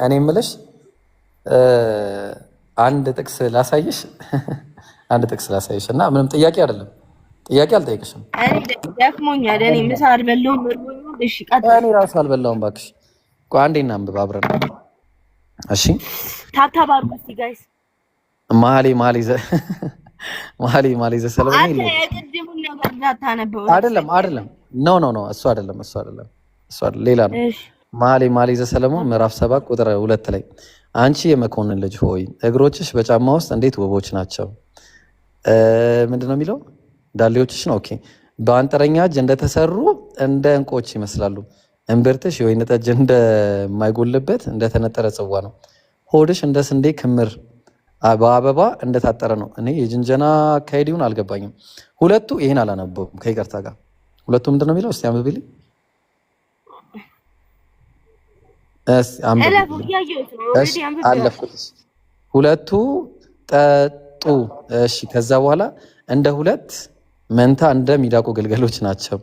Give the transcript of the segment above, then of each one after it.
እኔ የምልሽ አንድ ጥቅስ ላሳይሽ፣ አንድ ጥቅስ ላሳይሽ እና ምንም ጥያቄ አይደለም፣ ጥያቄ አልጠይቅሽም። እኔ ደክሞኛል። እኔ ምሳ አልበላሁም፣ እርቦኛል። እሺ ቀጥል። እኔ ራሱ አልበላሁም እባክሽ። ቆይ አንዴ እናንብብ አብረን። እሺ tap tap አድርጉ እስኪ guys። መኃልየ መኃልይ ዘ መኃልየ መኃልየ ዘሰሎሞን አንተ የቅድሙን ነገር እንዳታነበው። አይደለም፣ አይደለም፣ no no no፣ እሱ አይደለም፣ እሱ አይደለም፣ እሱ አይደለም፣ ሌላ ነው። እሺ። መኃልየ መኃልየ ዘሰሎሞን ምዕራፍ 7 ቁጥር 2 ላይ አንቺ የመኮንን ልጅ ሆይ እግሮችሽ በጫማ ውስጥ እንዴት ውቦች ናቸው። ምንድን ነው የሚለው? ዳሌዎችሽ ነው። Okay። በአንጥረኛ እጅ እንደተሰሩ እንደ ዕንቆች ይመስላሉ። እምብርትሽ የወይን ጠጅ እንደማይጎልበት እንደተነጠረ ጽዋ ነው። ሆድሽ እንደ ስንዴ ክምር በአበባ እንደታጠረ ነው። እኔ የጅንጀና አካሄድ ይሁን አልገባኝም። ሁለቱ ይሄን አላነበቡም ከይቅርታ ጋር። ሁለቱ ምንድን ነው የሚለው? እስቲ አንብቢልኝ። እስቲ እለፉ አንብቢልኝ። እያየሁት ነው። እሺ Already አንብቤዋለሁ። አለፍኩት። ሁለቱ ጠጡ። እሺ ከዛ በኋላ እንደ ሁለት መንታ እንደ ሚዳቆ ግልገሎች ናቸው።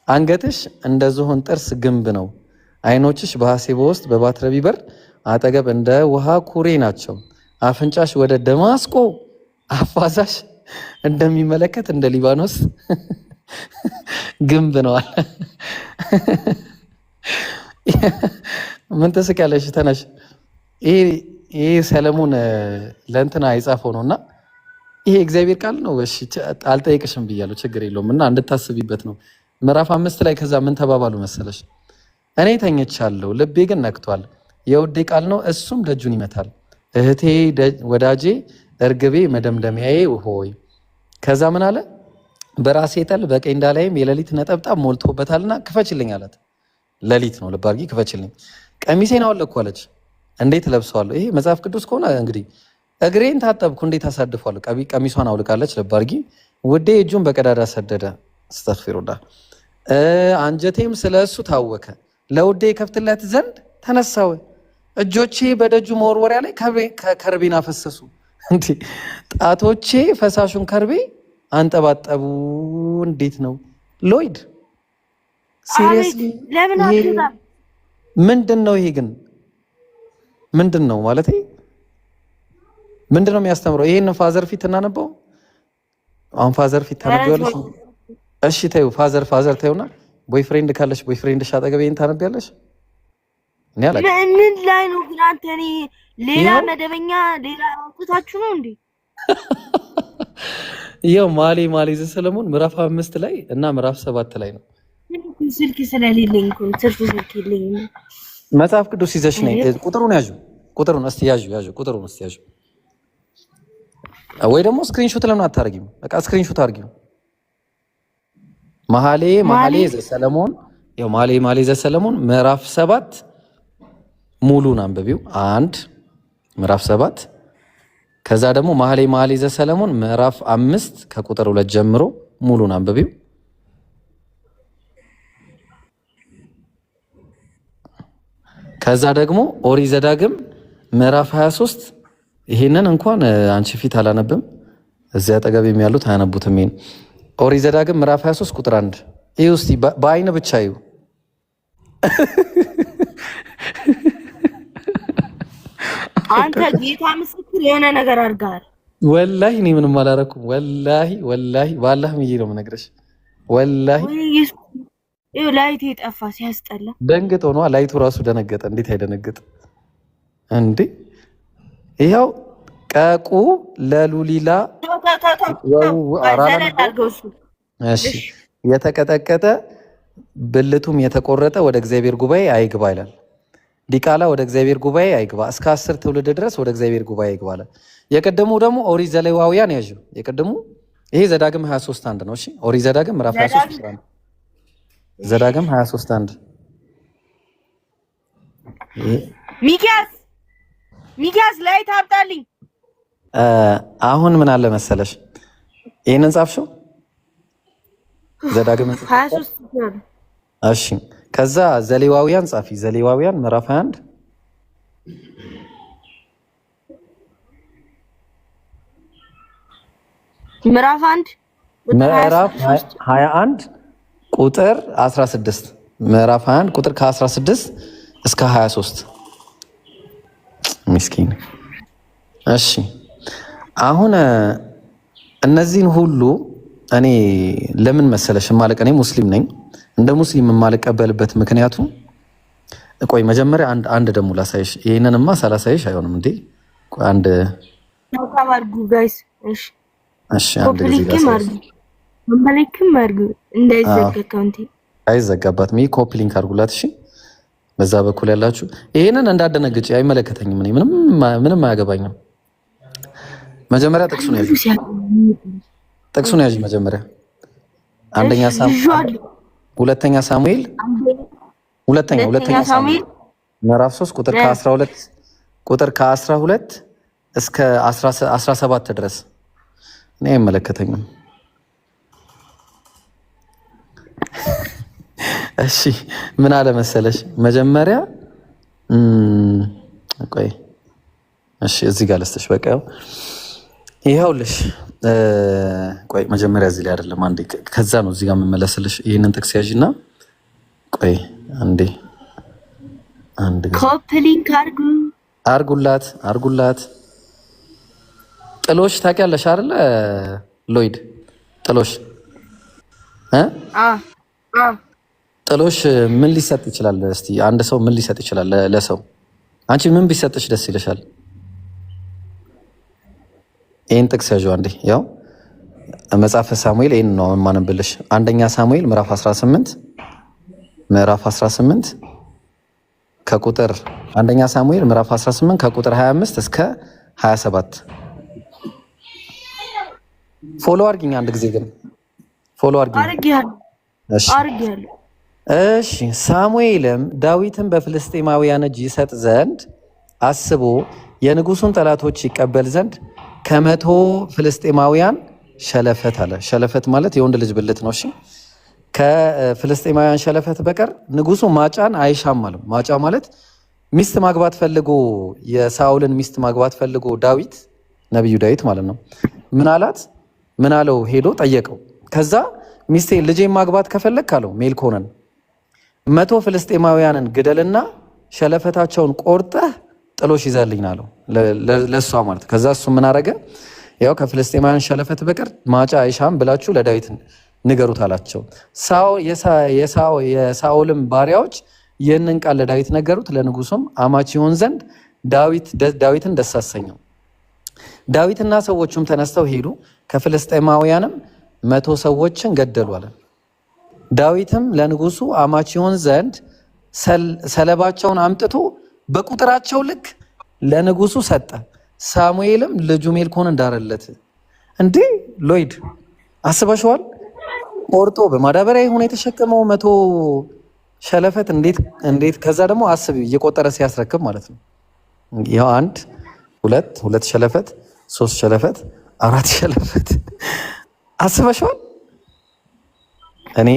አንገትሽ እንደ ዝሆን ጥርስ ግንብ ነው። ዓይኖችሽ በሐሴቦ ውስጥ በባትረቢ በር አጠገብ እንደ ውሃ ኩሬ ናቸው። አፍንጫሽ ወደ ደማስቆ አፋዛሽ እንደሚመለከት እንደ ሊባኖስ ግንብ ነው አለ። ምን ትስቂያለሽ? ተነሽ። ይሄ ሰለሞን ለእንትና የጻፈው ነው እና ይሄ እግዚአብሔር ቃል ነው። እሺ አልጠይቅሽም ብያለሁ፣ ችግር የለውም እና እንድታስቢበት ነው። ምዕራፍ 5 ላይ ከዛ ምን ተባባሉ መሰለሽ? እኔ ተኝቻለሁ፣ ልቤ ግን ነቅቷል። የውዴ ቃል ነው፣ እሱም ደጁን ይመታል። እህቴ ወዳጄ፣ እርግቤ፣ መደምደሚያዬ ሆይ። ከዛ ምን አለ? በራሴ ጠል በቀንዳ ላይም የሌሊት ነጠብጣብ ሞልቶበታልና ክፈችልኝ አላት። ሌሊት ነው፣ ልብ አድርጊ፣ ክፈችልኝ። ቀሚሴን አወለቅኩ አለች። እንዴት ለብሰዋለሁ? ይሄ መጽሐፍ ቅዱስ ከሆነ እንግዲህ እግሬን ታጠብኩ እንዴት አሳድፏለሁ? ቀሚሷን አውልቃለች። ልብ አድርጊ። ውዴ እጁን በቀዳዳ ሰደደ። አስተግፊሩላህ። አንጀቴም ስለ እሱ ታወከ። ለውዴ ከፍትለት ዘንድ ተነሳው። እጆቼ በደጁ መወርወሪያ ላይ ከርቤን አፈሰሱ። እንዴ ጣቶቼ ፈሳሹን ከርቤ አንጠባጠቡ። እንዴት ነው ሎይድ? አቤት Seriously ለምን ይሄ አትወጣም? ምንድን ነው? ይሄ ግን ምንድን ነው ማለት ምንድን ነው የሚያስተምረው? ይሄን father ፊት እናነበው። አሁን father ፊት ታነቢዋለሽ? እሺ ተይው፣ father father ተይውና boyfriend ካለሽ boyfriend ሽ አጠገብ ይሄን ታነቢያለሽ? እኔ አላውቅም። ምን ላይ ነው ግን አንተ? እኔ ሌላ ይኸው መደበኛ ሌላ አውጥታችሁ ነው እንዴ? ይኸው መኃልየ መኃልየ ዘሰሎሞን ምዕራፍ 5 ላይ እና ምዕራፍ 7 ላይ ነው። ስልክ ስለሌለኝ እኮ ነው፣ ትርፍ ስልክ የለኝም። መጽሐፍ ቅዱስ ይዘሽ ነይ። ቁጥሩን ያዡ፣ ቁጥሩን እስቲ ያዡ፣ ያዡ፣ ቁጥሩን እስቲ ያዡ። ወይ ደግሞ screenshot ለምን አታርጊም? በቃ screenshot አርጊው። መኃልየ መኃልየ መኃልየ ዘሰሎሞን ያው መኃልየ መኃልየ ዘሰሎሞን ምዕራፍ 7 ሙሉን አንብቢው። አንድ ምዕራፍ 7 ከዛ ደግሞ መኃልየ መኃልየ ዘሰሎሞን ምዕራፍ 5 ከቁጥር 2 ጀምሮ ሙሉን አንብቢው። ከዛ ደግሞ ኦሪት ዘዳግም ምዕራፍ 23 ይሄንን እንኳን አንቺ ፊት አላነብም፣ እዚያ አጠገብ ያሉት አያነቡትም። ይሄን ኦሪት ዘዳግም ምዕራፍ 23 ቁጥር 1 ይህ እስቲ በአይን ብቻ እዩ። አንተ ጌታ ምስክር የሆነ ነገር አድርገሃል። ወላሂ እኔ ምንም አላረኩም። ወላሂ ወላሂ ባላህ ምዬ ነው የምነግርሽ። ወላሂ ወይ ኢየሱስ! ይኸው light ኤ ጠፋ ሲያስጠላ። ደንግጦ ነዋ። light ኡ ራሱ ደነገጠ። እንዴት አይደነግጥ እንዴ? ይኸው ቀቁ ለሉሊላ ተው ተው ተው ተው ተው፣ አራላ ዘለል አድርገው እሱ። እሺ እሺ የተቀጠቀጠ ብልቱም የተቆረጠ ወደ እግዚአብሔር ጉባኤ አይግባ ይላል። ዲቃላ ወደ እግዚአብሔር ጉባኤ አይግባ፣ እስከ 10 ትውልድ ድረስ ወደ እግዚአብሔር ጉባኤ አይግባ አለ። የቀደሙ ደግሞ ኦሪት ዘሌዋውያን ያዥ። የቀደሙ ይሄ ዘዳግም 23 1 ነው። እሺ ኦሪት ዘዳግም ምዕራፍ 23 ዘዳግም ቁጥር 1 ዘዳግም 23 1 ይሄ ሚኪያስ ሚኪያስ light አምጣልኝ። አሁን ምን አለ መሰለሽ ይህንን ጻፍሽው ዘዳግም 23 ነው። እሺ ከዛ ዘሌዋውያን ጻፊ። ዘሌዋውያን ምዕራፍ 21 ምዕራፍ 1 ቁጥር ምዕራፍ 23 21 ቁጥር 16 ምዕራፍ 21 ቁጥር ከ16 እስከ 23። ምስኪን። እሺ አሁን እነዚህን ሁሉ እኔ ለምን መሰለሽ የማለቅ፣ እኔ ሙስሊም ነኝ። እንደ ሙስሊም የማልቀበልበት ምክንያቱ፣ ቆይ መጀመሪያ አንድ ደግሞ ላሳይሽ። ይህንንማ ሳላሳይሽ አይሆንም እንዴ? ቆይ አንድ tap አድርጉ guys። እሺ። እሺ፣ አንድ ጊዜ copy link ም ላሳይሽ። አድርጉ፣ link ም አድርጉ እንዳይዘጋ account ኤ። አይዘጋባትም። ይህ copy link አድርጉላት። እሺ፣ በዛ በኩል ያላችሁ ይሄንን እንዳደነግጭ፣ አይመለከተኝም። እኔ ምንም ምንም አያገባኝም። መጀመሪያ ጥቅሱን ያዥ፣ ጥቅሱን ያዥ መጀመሪያ። አንደኛ ሳሙኤል፣ ሁለተኛ ሳሙኤል፣ ሁለተኛ ሁለተኛ ሳሙኤል ምዕራፍ 3 ቁጥር ከ12፣ ቁጥር ከ12 እስከ 17 ድረስ። እኔ አይመለከተኝም። እሺ፣ ምን አለ መሰለሽ መጀመሪያ፣ ቆይ፣ እሺ፣ እዚህ ጋር ልስጥሽ። በቃ ይኸውልሽ፣ ቆይ መጀመሪያ እዚህ ላይ አይደለም፣ አንዴ ከዛ ነው እዚህ ጋር የምመለስልሽ። ይህንን ጥቅስ ያዥና ቆይ አንዴ አንድ ጊዜ copy link አድርጉ። አርጉላት፣ አርጉላት። ጥሎሽ ታውቂያለሽ አይደለ? ሎይድ፣ ጥሎሽ እ ጥሎሽ ምን ሊሰጥ ይችላል? እስቲ አንድ ሰው ምን ሊሰጥ ይችላል ለሰው? አንቺ ምን ቢሰጥሽ ደስ ይልሻል? ይህን ጥቅስ ያዥው አንዴ። ያው መጽሐፈ ሳሙኤል፣ ይህን ነው የማነብልሽ። አንደኛ ሳሙኤል ምዕራፍ 18፣ ምዕራፍ 18 ከቁጥር፣ አንደኛ ሳሙኤል ምዕራፍ 18 ከቁጥር 25 እስከ 27። Follow አድርጊኝ አንድ ጊዜ ግን፣ follow አድርጊኝ። አድርጌያለሁ። እሺ፣ ሳሙኤልም ዳዊትን በፍልስጤማውያን እጅ ይሰጥ ዘንድ አስቦ የንጉሱን ጠላቶች ይቀበል ዘንድ ከ100 ፍልስጤማውያን ሸለፈት አለ። ሸለፈት ማለት የወንድ ልጅ ብልት ነው። እሺ፣ ከፍልስጤማውያን ሸለፈት በቀር ንጉሱ ማጫን አይሻም አለ። ማጫ ማለት ሚስት ማግባት ፈልጎ፣ የሳኦልን ሚስት ማግባት ፈልጎ ዳዊት፣ ነቢዩ ዳዊት ማለት ነው። ምን አላት? ምን አለው? ሄዶ ጠየቀው። ከዛ ሚስቴ ልጄን ማግባት ከፈለግ አለው ሜልኮልን፣ 100 ፍልስጤማውያንን ግደልና ሸለፈታቸውን ቆርጠህ ጥሎሽ ይዘህልኝ አለው ለእሷ ማለት። ከዛ እሱ ምን አረገ? ያው ከፍልስጤማውያን ሸለፈት በቀር ማጫ አይሻም ብላችሁ ለዳዊት ንገሩት አላቸው። የሳኦልም ባሪያዎች ይህንን ቃል ለዳዊት ነገሩት። ለንጉሱም አማች ይሆን ዘንድ ዳዊትን ደስ አሰኘው። ዳዊትና ሰዎቹም ተነስተው ሄዱ፣ ከፍልስጤማውያንም 100 ሰዎችን ገደሉ አለ። ዳዊትም ለንጉሱ አማች ይሆን ዘንድ ሰለባቸውን አምጥቶ በቁጥራቸው ልክ ለንጉሱ ሰጠ። ሳሙኤልም ልጁ ሜልኮልን ዳረለት። እንዴ ሎይድ፣ አስበሽዋል? ቆርጦ በማዳበሪያ የሆነ የተሸከመው 100 ሸለፈት እንዴት እንዴት! ከዛ ደግሞ አስብ፣ እየቆጠረ ሲያስረክብ ማለት ነው። ይኸው አንድ፣ ሁለት፣ ሁለት ሸለፈት፣ ሶስት ሸለፈት፣ አራት ሸለፈት፣ አስበሽዋል? እኔ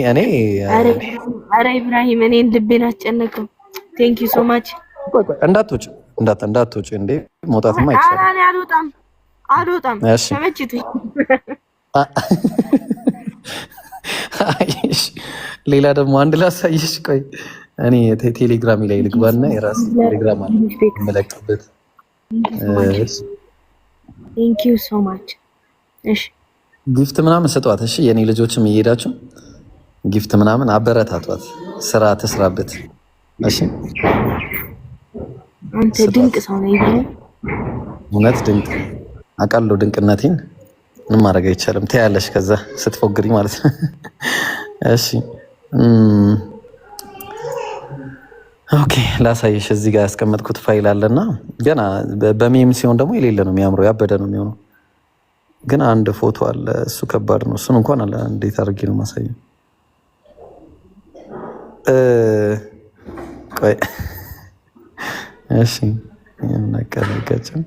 አረ ኢብራሂም፣ እኔን ልቤን አስጨነቀው። Thank you so much። እንዳትወጪ፣ እንዳትወጪ እንዴ፣ መውጣትማ አይቻልም። ኧረ እኔ አልወጣም፣ አልወጣም። ተመችቶኝ። ሌላ ደግሞ አንድ ላሳይሽ። ቆይ እኔ ቴሌግራም ላይ ልግባና የራሴ ቴሌግራም አለ የምለቅበት። Thank you so much። እሺ። Gift ምናምን ስጧት። እሺ፣ የኔ ልጆችም እየሄዳችሁ gift ምናምን አበረታቷት፣ ስራ ትስራበት። እሺ። አንተ ድንቅ ሰው ነህ። እውነት ድንቅ አውቃለሁ። ድንቅነቴን ምንም ማድረግ አይቻልም። ትያለሽ ከዛ ስትፎግሪ ማለት ነው። እሺ፣ okay፣ ላሳይሽ። እዚህ ጋር ያስቀመጥኩት ፋይል አለና ገና በ meme ሲሆን ደግሞ የሌለ ነው የሚያምረው፣ ያበደ ነው የሚሆነው። ግን አንድ ፎቶ አለ፣ እሱ ከባድ ነው። እሱን እንኳን አለ እንዴት አድርጌ ነው ማሳየው? ቆይ፣ እሺ፣ ነቀለቀጭም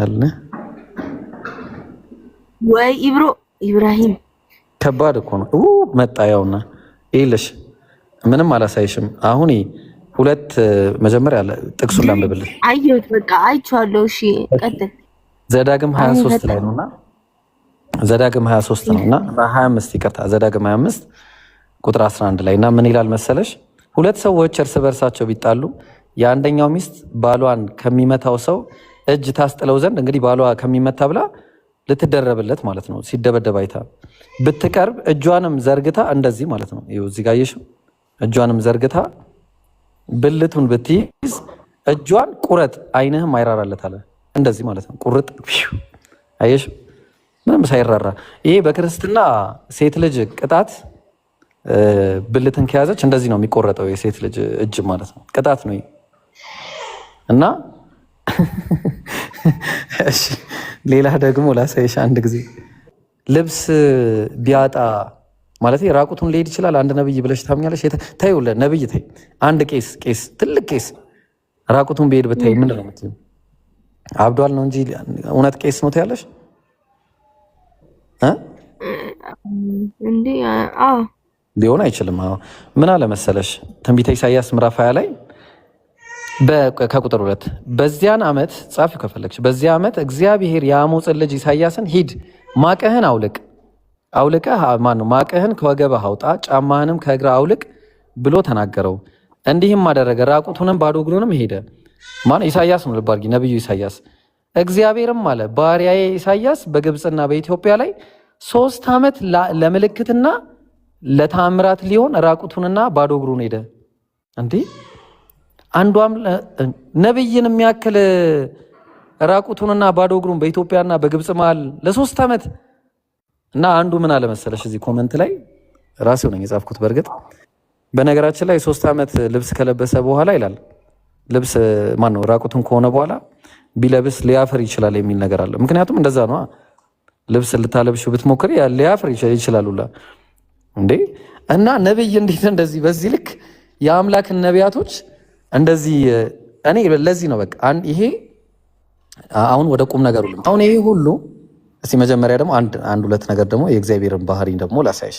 አለ። ወይ ኢብሮ፣ ኢብራሂም። ከባድ እኮ ነው። መጣ ያውና ይልሽ፣ ምንም አላሳይሽም። አሁን ሁለት መጀመሪያ አለ፣ ጥቅሱን ላንብብልሽ። አየሁት፣ በቃ አይቼዋለሁ። እሺ ቀጥል። ዘዳግም 23 ላይ ነውና፣ ዘዳግም 23 ነውና፣ 25 ይቅርታ፣ ዘዳግም 25 ቁጥር 11 ላይ እና ምን ይላል መሰለሽ? ሁለት ሰዎች እርስ በእርሳቸው ቢጣሉ የአንደኛው ሚስት ባሏን ከሚመታው ሰው እጅ ታስጥለው ዘንድ፣ እንግዲህ ባሏ ከሚመታ ብላ ልትደረብለት ማለት ነው። ሲደበደብ አይታ ብትቀርብ እጇንም ዘርግታ እንደዚህ ማለት ነው። ይኸው እዚህ ጋር አየሽው? እጇንም ዘርግታ ብልቱን ብትይዝ እጇን ቁረጥ፣ ዓይንህም አይራራለት አለ። እንደዚህ ማለት ነው። ቁርጥ አየሽ፣ ምንም ሳይራራ። ይሄ በክርስትና ሴት ልጅ ቅጣት ብልትን ከያዘች እንደዚህ ነው የሚቆረጠው የሴት ልጅ እጅ ማለት ነው። ቅጣት ነው እና እሺ፣ ሌላ ደግሞ ላሳይሽ አንድ ጊዜ። ልብስ ቢያጣ ማለት ራቁቱን ሊሄድ ይችላል። አንድ ነብይ ብለሽ ታምኛለሽ? ተይው፣ ነብይ ተይ። አንድ ቄስ፣ ትልቅ ቄስ ራቁቱን ቢሄድ ብታይ ምንድን ነው የምትይው? አብዷል ነው እንጂ እውነት ቄስ ነው ትያለሽ? እንዴ? አዎ። ሊሆን አይችልም። አዎ፣ ምን አለ መሰለሽ፣ ትንቢተ ኢሳይያስ ምዕራፍ 20 ላይ ከቁጥር 2፣ በዚያን ዓመት፣ ጻፊው ከፈለግሽ፣ በዚያ ዓመት እግዚአብሔር የአሞጽን ልጅ ኢሳይያስን ሂድ፣ ማቅህን አውልቅ፣ አውልቀህ ማነው ማቅህን ከወገብህ አውጣ፣ ጫማህንም ከእግርህ አውልቅ ብሎ ተናገረው። እንዲህም አደረገ፣ ራቁቱንም ባዶ እግሩንም ሄደ። ማን? ኢሳይያስ ነው። ልብ አድርጊ፣ ነብዩ ኢሳይያስ። እግዚአብሔርም አለ፣ ባሪያዬ ኢሳይያስ በግብፅና በኢትዮጵያ ላይ 3 ዓመት ለምልክትና ለታምራት ሊሆን ራቁቱንና ባዶ እግሩን ሄደ። እንዴ፣ አንዷም ነብይን የሚያክል ራቁቱንና ባዶ እግሩን በኢትዮጵያና በግብፅ መሃል ለ3 ዓመት። እና አንዱ ምን አለ መሰለሽ እዚህ comment ላይ፣ ራሴው ነኝ የጻፍኩት። በእርግጥ በነገራችን ላይ 3 ዓመት ልብስ ከለበሰ በኋላ ይላል፣ ልብስ ማን ነው ራቁቱን ከሆነ በኋላ ቢለብስ ሊያፍር ይችላል የሚል ነገር አለ። ምክንያቱም እንደዛ ነው። ልብስ ልታለብሽው ብትሞክሪ ሊያፍር ይችላል ሁላ እንዴ። እና ነብይ እንዴት እንደዚህ በዚህ ልክ የአምላክን ነቢያቶች እንደዚህ? እኔ ለዚህ ነው በቃ ይሄ አሁን ወደ ቁም ነገሩ ልምጣ። አሁን ይሄ ሁሉ፣ እስቲ መጀመሪያ ደግሞ አንድ አንድ ሁለት ነገር ደግሞ የእግዚአብሔርን ባህሪ ደግሞ ላሳይሽ።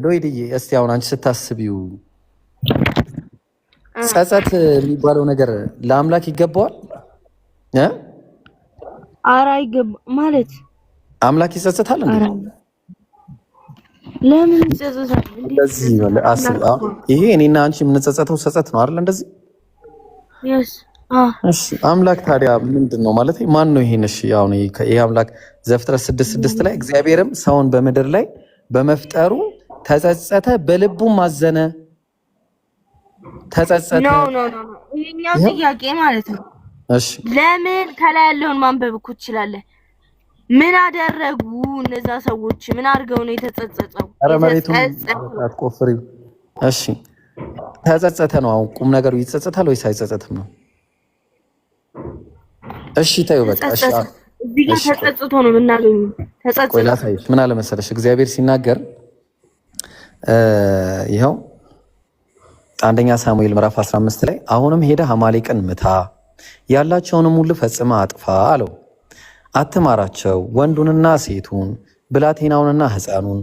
ሎይድዬ፣ እስቲ አሁን አንቺ ስታስቢው ጸጸት የሚባለው ነገር ለአምላክ ይገባዋል? ኧረ አይገባ ማለት አምላክ ይጸጸታል እንዴ? ለምን ይጸጸታል? እንደዚህ አስቢ። ይሄ እኔና አንቺ የምንጸጸተው ጸጸት ነው አይደል? እንደዚህ። እሺ፣ አምላክ ታዲያ ምንድን ነው ማለት ማን ነው? ይሄን እሺ፣ አሁን ይሄ አምላክ ዘፍጥረት 6:6 ላይ እግዚአብሔርም ሰውን በምድር ላይ በመፍጠሩ ተጸጸተ፣ በልቡም አዘነ። ተጸጸተ። No, no, no፣ ይሄኛው ጥያቄ ማለት ነው። እሺ። ለምን ከላይ ያለውን ማንበብ እኮ ትችላለህ። ምን አደረጉ እነዛ ሰዎች? ምን አድርገው ነው የተጸጸጸው? ኧረ መሬቱን አትቆፍሪው። እሺ፣ ተጸጸተ ነው አሁን ቁም ነገሩ። ይጸጸታል ወይስ አይጸጸትም ነው? እሺ ተይው በቃ። እሺ። እዚህ ጋር ተጸጽቶ ነው የምናገኘው። ተጸጽቶ። ቆይ ላሳይሽ። ምን አለ መሰለሽ፣ እግዚአብሔር ሲናገር ይኸው አንደኛ ሳሙኤል ምዕራፍ 15 ላይ አሁንም ሄደህ አማሌቅን ምታ፣ ያላቸውንም ሁሉ ፈጽመህ አጥፋ አለው። አትማራቸው፣ ወንዱንና ሴቱን፣ ብላቴናውንና ሕፃኑን፣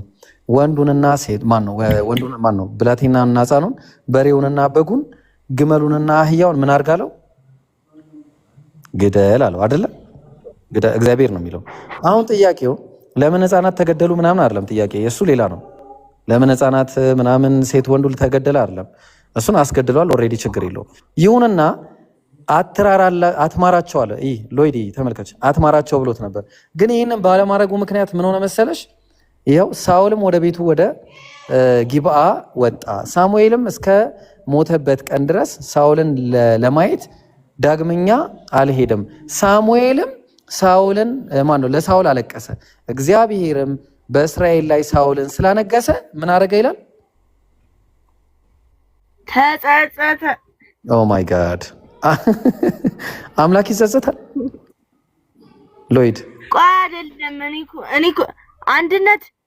ወንዱንና ሴት ማን ነው ወንዱን ማን ነው ብላቴናውንና ሕፃኑን፣ በሬውንና በጉን፣ ግመሉንና አህያውን ምን አድርግ አለው? ግደል አለው። አይደለ? እግዚአብሔር ነው የሚለው። አሁን ጥያቄው ለምን ሕፃናት ተገደሉ ምናምን አይደለም። ጥያቄ የእሱ ሌላ ነው። ለምን ሕፃናት ምናምን ሴት ወንዱ ተገደለ አይደለም። እሱን አስገድለዋል። Already ችግር የለውም። ይሁንና አትማራቸው አለ። ይህ ሎይዲ ተመልከች፣ አትማራቸው ብሎት ነበር። ግን ይህንን ባለማድረጉ ምክንያት ምን ሆነ መሰለሽ? ይኸው ሳኦልም ወደ ቤቱ ወደ ጊብዓ ወጣ። ሳሙኤልም እስከ ሞተበት ቀን ድረስ ሳኦልን ለማየት ዳግመኛ አልሄደም። ሳሙኤልም ሳኦልን ማን ነው ለሳኦል አለቀሰ። እግዚአብሔርም በእስራኤል ላይ ሳኦልን ስላነገሰ ምን አደረገ ይላል? ተጸጸተ። Oh my God፣ አምላክ ይጸጸታል? ሎይድ። ቆይ አይደለም፣ እኔ እኮ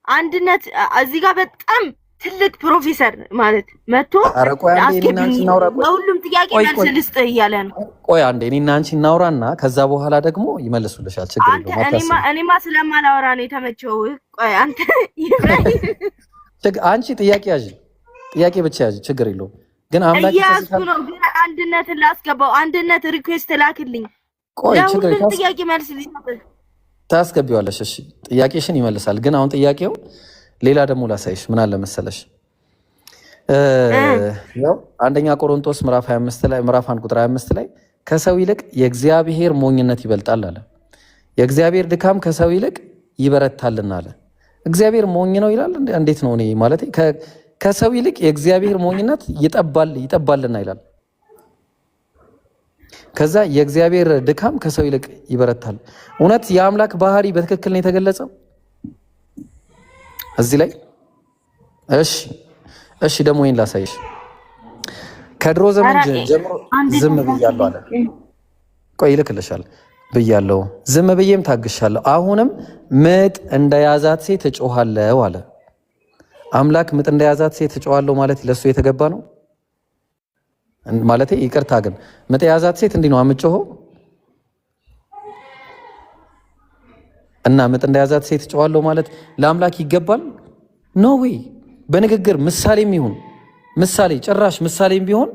አንድነት እዚህ ጋር በጣም ትልቅ ፕሮፌሰር ማለት መጥቶ ኧረ ቆይ አንዴ እኔና አንቺ እናውራ። ቆይ። ለሁሉም ጥያቄ ቆይ መልስ ቆይ ልስጥህ እያለ ነው። ቆይ አንዴ እኔና አንቺ እናውራና ከዛ በኋላ ደግሞ ይመልሱልሻል። ችግር አንተ የለውም፣ እኔማ አታስቢ። እኔማ ስለማላወራ ነው የተመቸው። ቆይ አንተ ኢብራሂም። አንቺ ጥያቄ ያዥ፣ ጥያቄ ብቻ ያዥ፣ ችግር የለውም። ግን አምላክ እያያዝኩ ይጸጸታል? ነው፣ ግን አንድነትን ላስገባው። አንድነት request ላክልኝ። ቆይ ችግር ለሁሉም ጥያቄ መልስ ሊሰጥህ። ታስገቢዋለሽ። እሺ፣ ጥያቄሽን ይመልሳል። ግን አሁን ጥያቄው ሌላ ደግሞ ላሳይሽ። ምን አለ መሰለሽ፣ ያው አንደኛ ቆሮንቶስ ምዕራፍ 25 ላይ፣ ምዕራፍ 1 ቁጥር 25 ላይ ከሰው ይልቅ የእግዚአብሔር ሞኝነት ይበልጣል አለ። የእግዚአብሔር ድካም ከሰው ይልቅ ይበረታልና አለ። እግዚአብሔር ሞኝ ነው ይላል። እንዴት ነው? እኔ ማለት ከሰው ይልቅ የእግዚአብሔር ሞኝነት ይጠባልና ይላል። ከዛ የእግዚአብሔር ድካም ከሰው ይልቅ ይበረታል። እውነት የአምላክ ባህሪ በትክክል ነው የተገለጸው እዚህ ላይ? እሺ እሺ፣ ደግሞ ይሄን ላሳይሽ። ከድሮ ዘመን ጀምሮ ዝም ብያለሁ አለ። ቆይ ይልክልሻል። ብያለሁ፣ ዝም ብዬም ታግሻለሁ። አሁንም ምጥ እንደያዛት ሴት እጮሃለሁ አለ። አምላክ ምጥ እንደያዛት ሴት እጮሃለሁ ማለት ለሱ የተገባ ነው ማለት? ይቅርታ ግን ምጥ የያዛት ሴት እንዲህ ነው የምትጮኸው? እና ምጥ እንደያዛት ሴት እጮሃለሁ ማለት ለአምላክ ይገባል? No way። በንግግር ምሳሌም ይሁን ምሳሌ፣ ጭራሽ ምሳሌም ቢሆን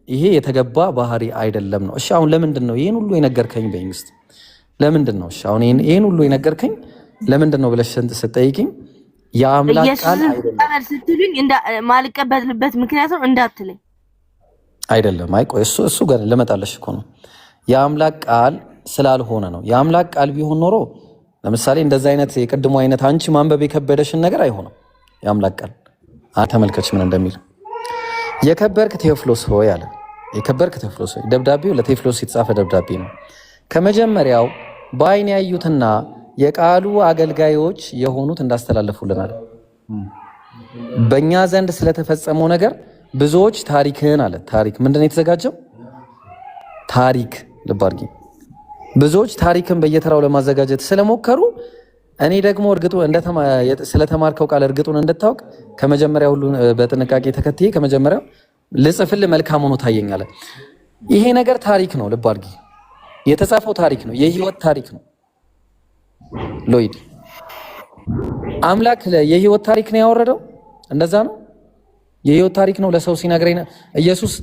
ይሄ የተገባ ባህሪ አይደለም ነው። እሺ አሁን ለምንድን ነው ይህን ሁሉ የነገርከኝ በይኝ እስኪ። ለምንድን ነው? እሺ አሁን ይህን ሁሉ የነገርከኝ ለምንድን ነው ብለሽ ስትጠይቂኝ የአምላክ ቃል አይደለም ተቀበል ስትሉኝ ማልቀበልበት ምክንያት ነው እንዳትለኝ። አይደለም። አይ ቆይ እሱ ጋር ልመጣለሽ እኮ ነው። የአምላክ ቃል ስላልሆነ ነው። የአምላክ ቃል ቢሆን ኖሮ ለምሳሌ እንደዛ አይነት የቅድሞ አይነት አንቺ ማንበብ የከበደሽን ነገር አይሆንም። የአምላክ ቃል ተመልከች ምን እንደሚል። የከበርክ ቴዎፍሎስ ሆይ አለ። የከበርክ ቴዎፍሎስ ሆይ፣ ደብዳቤው ለቴዎፍሎስ የተጻፈ ደብዳቤ ነው። ከመጀመሪያው በአይን ያዩትና የቃሉ አገልጋዮች የሆኑት እንዳስተላለፉልናል። በእኛ ዘንድ ስለተፈጸመው ነገር ብዙዎች ታሪክን አለ። ታሪክ ምንድን ነው የተዘጋጀው? ታሪክ፣ ልብ አድርጊ። ብዙዎች ታሪክን በየተራው ለማዘጋጀት ስለሞከሩ እኔ ደግሞ እርግጡ ስለተማርከው ቃል እርግጡን እንድታውቅ ከመጀመሪያ ሁሉ በጥንቃቄ ተከትዬ ከመጀመሪያው ልጽፍልህ መልካም ሆኖ ታየኝ አለ። ይሄ ነገር ታሪክ ነው። ልብ አድርጊ። የተጻፈው ታሪክ ነው። የህይወት ታሪክ ነው። ሎይድ፣ አምላክ የህይወት ታሪክ ነው ያወረደው። እንደዛ ነው። የህይወት ታሪክ ነው ለሰው ሲነግረኝ። ኢየሱስ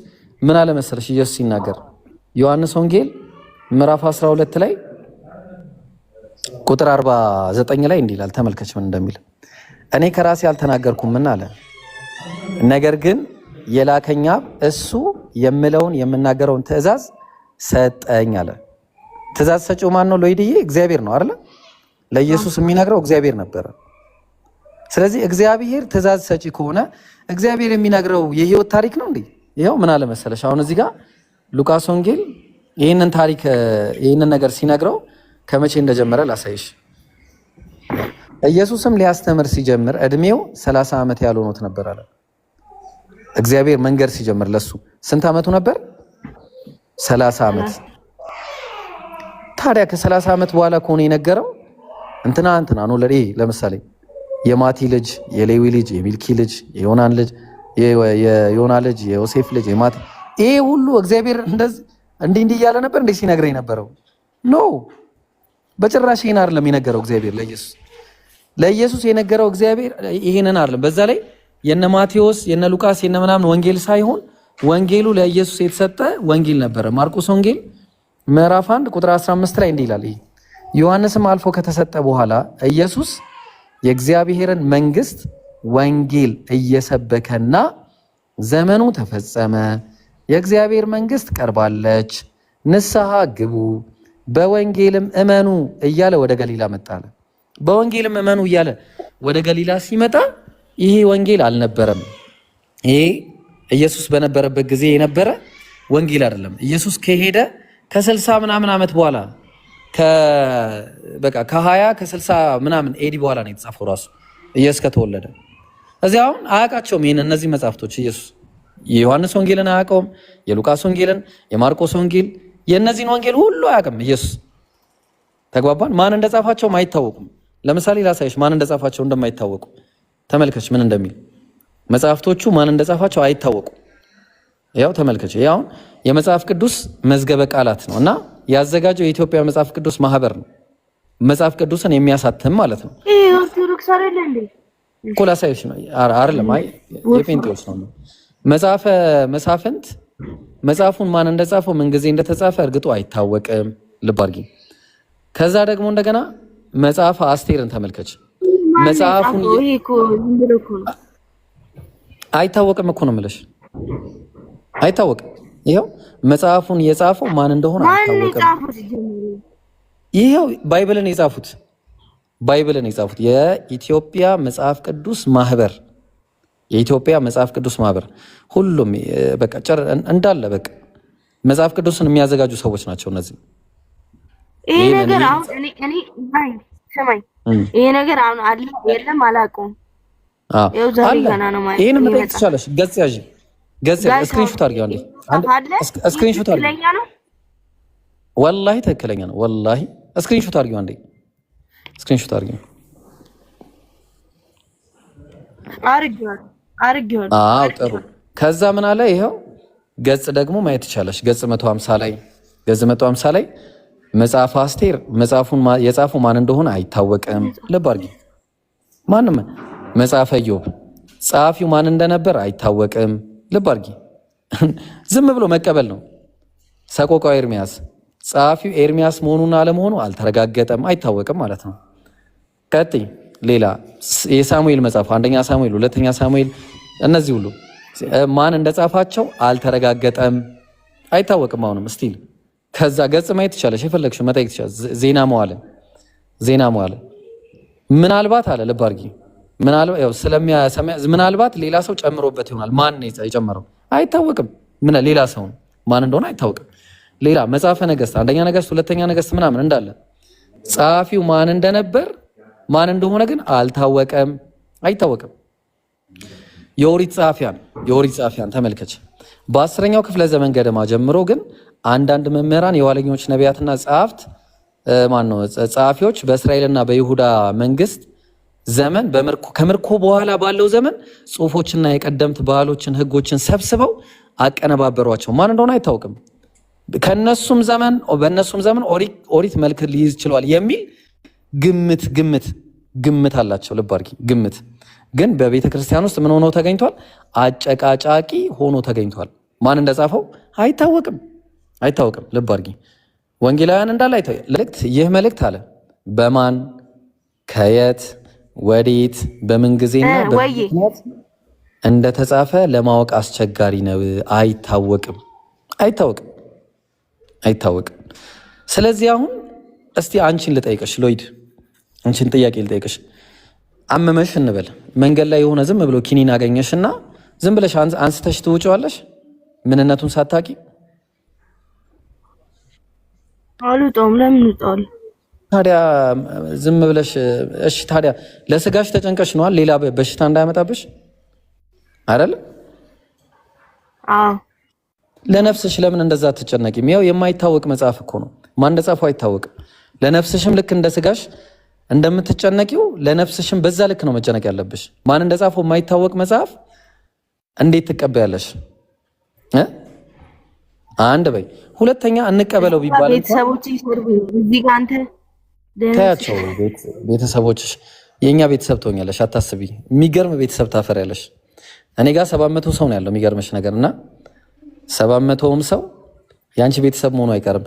ምን አለ መሰለሽ? ኢየሱስ ሲናገር ዮሐንስ ወንጌል ምዕራፍ 12 ላይ ቁጥር 49 ላይ እንዲህ ይላል። ተመልከች ምን እንደሚል። እኔ ከራሴ አልተናገርኩም አለ፣ ነገር ግን የላከኝ አብ እሱ የምለውን የምናገረውን ትእዛዝ ሰጠኝ አለ። ትእዛዝ ሰጪው ማን ነው? ሎይድዬ፣ እግዚአብሔር ነው አይደለ? ለኢየሱስ የሚነግረው እግዚአብሔር ነበረ። ስለዚህ እግዚአብሔር ትእዛዝ ሰጪ ከሆነ እግዚአብሔር የሚነግረው የህይወት ታሪክ ነው እንዴ? ይኸው ምን አለ መሰለሽ፣ አሁን እዚህ ጋር ሉቃስ ወንጌል ይህንን ታሪክ ይህንን ነገር ሲነግረው ከመቼ እንደጀመረ ላሳይሽ። ኢየሱስም ሊያስተምር ሲጀምር እድሜው 30 ዓመት ያልሆኑት ነበር አለ። እግዚአብሔር መንገድ ሲጀምር ለሱ ስንት ዓመቱ ነበር? 30 ዓመት። ታዲያ ከ30 ዓመት በኋላ ከሆነ የነገረው እንትና እንትና ነው። ለኔ ለምሳሌ የማቲ ልጅ፣ የሌዊ ልጅ፣ የሚልኪ ልጅ፣ የዮናን ልጅ፣ የዮና ልጅ፣ የዮሴፍ ልጅ፣ የማቲ፣ ይሄ ሁሉ እግዚአብሔር እንደዚህ እንዲህ እንዲህ እያለ ነበር እንዴ ሲነግረኝ ነበረው? No፣ በጭራሽ ይሄን አይደለም የነገረው እግዚአብሔር ለኢየሱስ። ለኢየሱስ የነገረው እግዚአብሔር ይሄንን አይደለም። በዛ ላይ የነ ማቴዎስ፣ የነ ሉቃስ፣ የነ ምናምን ወንጌል ሳይሆን ወንጌሉ ለኢየሱስ የተሰጠ ወንጌል ነበረ። ማርቆስ ወንጌል ምዕራፍ 1 ቁጥር 15 ላይ እንዲህ ይላል። ይሄ ዮሐንስም አልፎ ከተሰጠ በኋላ ኢየሱስ የእግዚአብሔርን መንግስት ወንጌል እየሰበከና ዘመኑ ተፈጸመ፣ የእግዚአብሔር መንግስት ቀርባለች፣ ንስሐ ግቡ፣ በወንጌልም እመኑ እያለ ወደ ገሊላ መጣ አለ። በወንጌልም እመኑ እያለ ወደ ገሊላ ሲመጣ ይሄ ወንጌል አልነበረም። ይሄ ኢየሱስ በነበረበት ጊዜ የነበረ ወንጌል አይደለም። ኢየሱስ ከሄደ ከ60 ምናምን ዓመት በኋላ፣ በቃ ከ20 ከ60 ምናምን AD በኋላ ነው የተጻፈው ራሱ ኢየሱስ ከተወለደ። እዚህ አሁን አያውቃቸውም ይህን እነዚህ መጽሐፍቶች። ኢየሱስ የዮሐንስ ወንጌልን አያውቀውም፣ የሉቃስ ወንጌልን፣ የማርቆስ ወንጌል፣ የእነዚህን ወንጌል ሁሉ አያውቅም ኢየሱስ። ተግባባን። ማን እንደጻፋቸውም አይታወቁም። ለምሳሌ ላሳይሽ ማን እንደጻፋቸው እንደማይታወቁ። ተመልከች ምን እንደሚል። መጽሐፍቶቹ ማን እንደጻፋቸው አይታወቁም። ያው ተመልከች። ያው የመጽሐፍ ቅዱስ መዝገበ ቃላት ነው እና ያዘጋጀው የኢትዮጵያ መጽሐፍ ቅዱስ ማህበር ነው። መጽሐፍ ቅዱስን የሚያሳትም ማለት ነው። ይሄ ኦርቶዶክስ አይደለ እንዴ? እኮ ላሳይሽ ነው። አይደለም፣ አይ የጴንጤዎች ነው። መጽሐፈ መሳፍንት መጽሐፉን ማን እንደጻፈው ምን ጊዜ እንደተጻፈ እርግጡ አይታወቅም። ልብ አድርጊ። ከዛ ደግሞ እንደገና መጽሐፈ አስቴርን ተመልከች። መጽሐፉን ይሄ እኮ ዝም ብሎ እኮ ነው። አይታወቅም እኮ ነው የምልሽ፣ አይታወቅም። ይኸው መጽሐፉን የጻፈው ማን እንደሆነ ማን አይታወቅም። የጻፈው ሲጀምር? ይኸው Bible ን የጻፉት፣ Bible ን የጻፉት የኢትዮጵያ መጽሐፍ ቅዱስ ማህበር፣ የኢትዮጵያ መጽሐፍ ቅዱስ ማህበር ሁሉም በቃ እንዳለ በቃ መጽሐፍ ቅዱስን የሚያዘጋጁ ሰዎች ናቸው እነዚህ። ይሄ ይሄንን ነገር ይሄ አሁን እኔ አይ ስማኝ፣ ይሄ ነገር አሁን አለ የለም አላውቀውም። ይኸው ዛሬ አለ። ገና ነው ማለት ይሄንን ይሄ መጠየቅ መጽሐፍ ትችላለሽ። ገጽ ያዥ፣ ገጽ ያዥ፣ guys screenshot አድርጊው አንዴ፣ አንድ አለ። ይሄ screenshot አድርጊው። ትክክለኛ ነው። ወላሂ ትክክለኛ ነው። ወላሂ screenshot አድርጊው አንዴ፣ screenshot አድርጊው። አርጌዋለሁ አርጌዋለሁ። አዎ ጥሩ። ከዛ ምን አለ? ይኸው ገጽ ደግሞ ማየት ትችላለሽ። ገጽ 150 ላይ፣ ገጽ 150 ላይ መጽሐፈ አስቴር መጽሐፉን የጻፈው ማን እንደሆነ አይታወቅም። ልብ አድርጊ። ማንም መጽሐፈ ኢዮብ ጸሐፊው ማን እንደነበር አይታወቅም። ልብ አድርጊ። ዝም ብሎ መቀበል ነው። ሰቆቃው ኤርሚያስ ጸሐፊው ኤርሚያስ መሆኑን አለመሆኑ አልተረጋገጠም፣ አይታወቅም ማለት ነው። ቀጥይ። ሌላ የሳሙኤል መጽሐፍ፣ አንደኛ ሳሙኤል፣ ሁለተኛ ሳሙኤል፣ እነዚህ ሁሉ ማን እንደጻፋቸው አልተረጋገጠም፣ አይታወቅም። አሁንም still ከዛ ገጽ ማየት ትችላለሽ፣ የፈለግሽው መጠየቅ ትችላለሽ። ዜና መዋዕል፣ ዜና መዋዕል ምናልባት አለ፣ ልብ አድርጊ፣ ምናልባት ሌላ ሰው ጨምሮበት ይሆናል። ማን ነው የጨመረው አይታወቅም። ምን ሌላ ሰው ነው፣ ማን እንደሆነ አይታወቅም። ሌላ መጽሐፈ ነገስት፣ አንደኛ ነገስት፣ ሁለተኛ ነገስት ምናምን እንዳለ ጸሐፊው ማን እንደነበር ማን እንደሆነ ግን አልታወቀም፣ አይታወቅም። የኦሪት ጸሐፊያን፣ የኦሪት ጸሐፊያን ተመልከች። በ10ኛው ክፍለ ዘመን ገደማ ጀምሮ ግን አንዳንድ መምህራን የኋለኞች ነቢያትና ጸሐፍት ማን ነው ጸሐፊዎች በእስራኤልና በይሁዳ መንግስት ዘመን ከምርኮ በኋላ ባለው ዘመን ጽሁፎችና የቀደምት ባህሎችን ህጎችን ሰብስበው አቀነባበሯቸው። ማን እንደሆነ አይታወቅም። ከነሱም ዘመን በእነሱም ዘመን ኦሪት መልክ ሊይዝ ችሏል የሚል ግምት አላቸው። ልብ አድርጊ፣ ግምት ግን በቤተ ክርስቲያን ውስጥ ምን ሆኖ ተገኝቷል? አጨቃጫቂ ሆኖ ተገኝቷል። ማን እንደጻፈው አይታወቅም፣ አይታወቅም። ልብ አድርጊ። ወንጌላውያን እንዳለ አይታ መልእክት ይህ መልእክት አለ በማን፣ ከየት ወዴት፣ በምን ጊዜና በምን ወዬ ምክንያት እንደተጻፈ ለማወቅ አስቸጋሪ ነው። አይታወቅም፣ አይታወቅም፣ አይታወቅም። ስለዚህ አሁን እስቲ አንቺን ልጠይቅሽ ሎይድ፣ አንቺን ጥያቄ ልጠይቅሽ። አመመሽ እንበል፣ መንገድ ላይ የሆነ ዝም ብሎ ኪኒን አገኘሽና ዝም ብለሽ አንስተሽ ትውጪዋለሽ ምንነቱን ሳታቂ? አልውጠውም። ለምን እውጠዋለሁ? ታዲያ ዝም ብለሽ እሺ፣ ታዲያ ለስጋሽ ተጨንቀሽ ነዋል ሌላ በሽታ እንዳያመጣብሽ አይደለ? አዎ። ለነፍስሽ ለምን እንደዛ አትጨነቂም? ያው የማይታወቅ መጽሐፍ እኮ ነው። ማን እንደጻፈው አይታወቅም። ለነፍስሽም ልክ እንደ ስጋሽ እንደምትጨነቂው ለነፍስሽም በዛ ልክ ነው መጨነቅ ያለብሽ። ማን እንደጻፈው የማይታወቅ መጽሐፍ እንዴት ትቀበያለሽ? እ? አንድ በይ። ሁለተኛ እንቀበለው ቢባል እንኳን ቤተሰቦች ይሰርቡኝ እዚህ ጋር አንተ ደህና ታያቸው ቤተሰቦችሽ የእኛ ቤተሰብ ትሆኛለሽ፣ አታስቢ። የሚገርም ቤተሰብ ታፈሪያለሽ። እኔ ጋር 700 ሰው ነው ያለው የሚገርምሽ ነገር እና 700ውም ሰው የአንቺ ቤተሰብ መሆኑ አይቀርም።